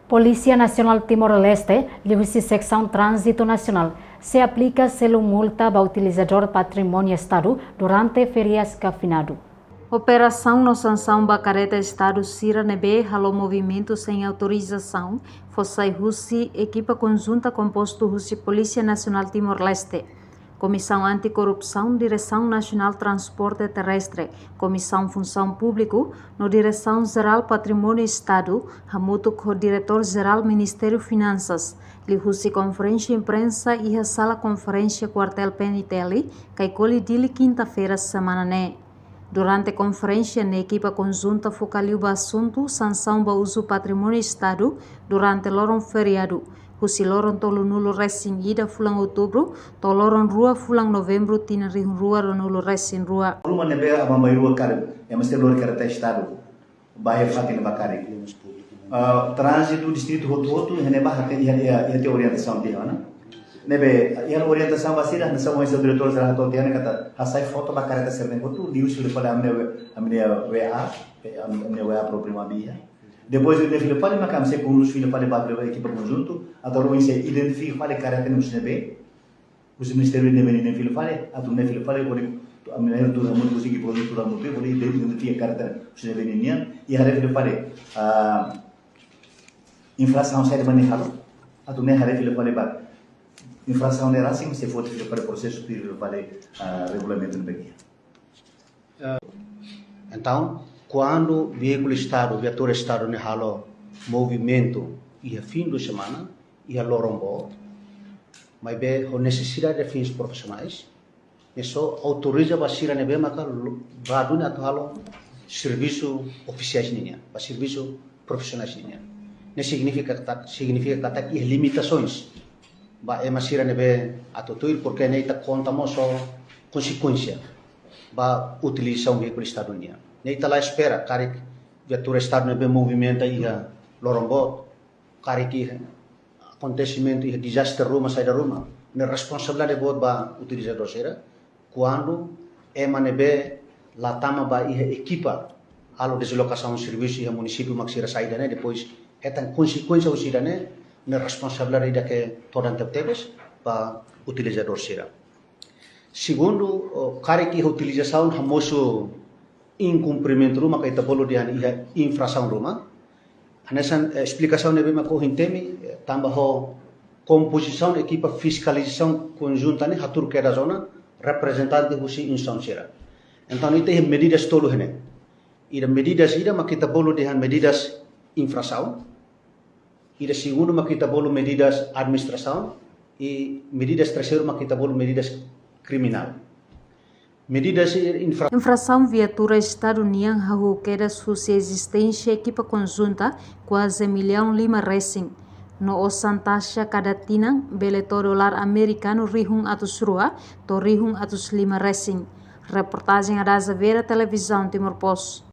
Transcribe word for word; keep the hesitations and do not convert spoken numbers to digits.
Polísia Nasionál Timor-Leste, liuhusi Seksaun Tránzitu Nasionál, sei aplika selu multa ba utilizadór patrimóniu Estadu durante férias ka finadu. Operasaun no sansaun ba kareta Estadu sira ne'ebé halo movimentu sein autorizasaun, fó sai husi ekipa konjunta kompostu husi Polísia Nasionál Timor-Leste, Komisaun Antikorrupsaun, Diresaun Nasionál Transporte Terrestre, Komisaun Funsaun Públiku, no Diresaun Jerál Patrimóniu Estadu, hamutuk ho Diretór Jerál Ministériu Finansas, liuhusi konferénsia imprensa iha sala konferénsia Kuartél P N T L, Caicoli, Dili, kinta-feira semana ne'e. Durante konferénsia ne'e, ekipa konjunta foka liu ba asuntu sansaun ba uzu patrimóniu Estadu durante loron feriadu, husi loron tolunulu resin ida fulan Outubru to'o loron rua fulan Novembru tinan rihun rua ruanulu resin rua. Ruma ne'ebé aban-bainrua karik, ema sei lori kareta Estadu ba iha fatin ne'ebá karik. Ah, tránzitu distritu hotu-hotu, iha ne'ebá hatene, iha, iha, iha tiha orientasaun tiha ona. Ne'ebé, iha orientasaun ba sira, hanesan ohin señór diretór sira hato'o tiha ona katak, hasai foto ba kareta sira-ne'e hotu, liuhusi fila fali ami-nia, ami-nia W A, eh, ami-nia W A própriu mak iha. Depois ami fila fali, maka ami sei kondús fila fali ba fila fali ekipa konjuntu, atu alo oinsá identifika fali kareta ne'e husi ne'ebé, husi ministériu ne'ebé nian fila fali, atu nune'e fila fali, hodi ami-nia tuur hamutuk, husi ekipa konjuntu tuur hamutuk, hodi identifika kareta husi ne'ebé nian, i haree fila fali, ah, infrasaun saida mak nia halo, atu nune'e haree fila fali ba infrasaun ne'e rasik, sei foti fila fali prosesu, tuir fila fali, ah, regulamentu ne'ebé iha. Entaun, kuandu veíkulu Estadu, viatura Estadu ne'e halo movimentu iha fim de semana, iha loron boot, maibé ho nesesidade de fins profisionais, ne'e só autoriza ba sira ne'ebé maka lo-, ba duni atu halo servisu ofisiais ninian, ba servisu profisionais ninian. Ne'e signifika katak, signifika katak iha limitasoens ba ema sira ne'ebé atu tuir, porke ne'e ita konta mós ho konsekuénsia ba utilizasaun veíkulu Estadu nian. Ne'e ita la espera karik viatura Estadu ne'ebé movimenta iha loron boot, karik iha akontesimentu, iha dezastre ruma, saida ruma, ne'e responsabilidade boot ba utilizadór sira, kuandu ema ne'ebé la tama ba iha ekipa halo deslokasaun servisu iha munisípiu mak sira saida ne'e, depois hetan konsekuénsia husi ida-ne'e, ne'e responsabilidade ida ke todan tebetebes ba utilizadór sira. Segundu, o, karik iha utilizasaun hamosu inkumprimentu ruma ka ita bolu dehan iha infrasaun ruma. Hanesan, eh, esplikasaun ne'ebé mak ohin temi, eh, tanba ho kompozisaun ekipa fiskalizasaun konjunta ne'e hatuur kedas ona reprezentante husi instituisaun sira. Entaun, ita iha medidas tolu iha ne'e. Ida medidas ida mak ita bolu dehan medidas infrasaun. Ida segundu mak ita bolu medidas administrasaun, i medidas terseiru mak ita bolu medidas kriminál. Medidas infra- Infrasaun viatura Estadu nian hahú kedas husi ezisténsia ekipa konjunta kuaze millaun lima resin, no osan taxa kada tinan bele to'o dolar amerikanu rihun atus rua to'o rihun atus lima resin. Reportajen Adaza Vera, Televizaun Timor Post.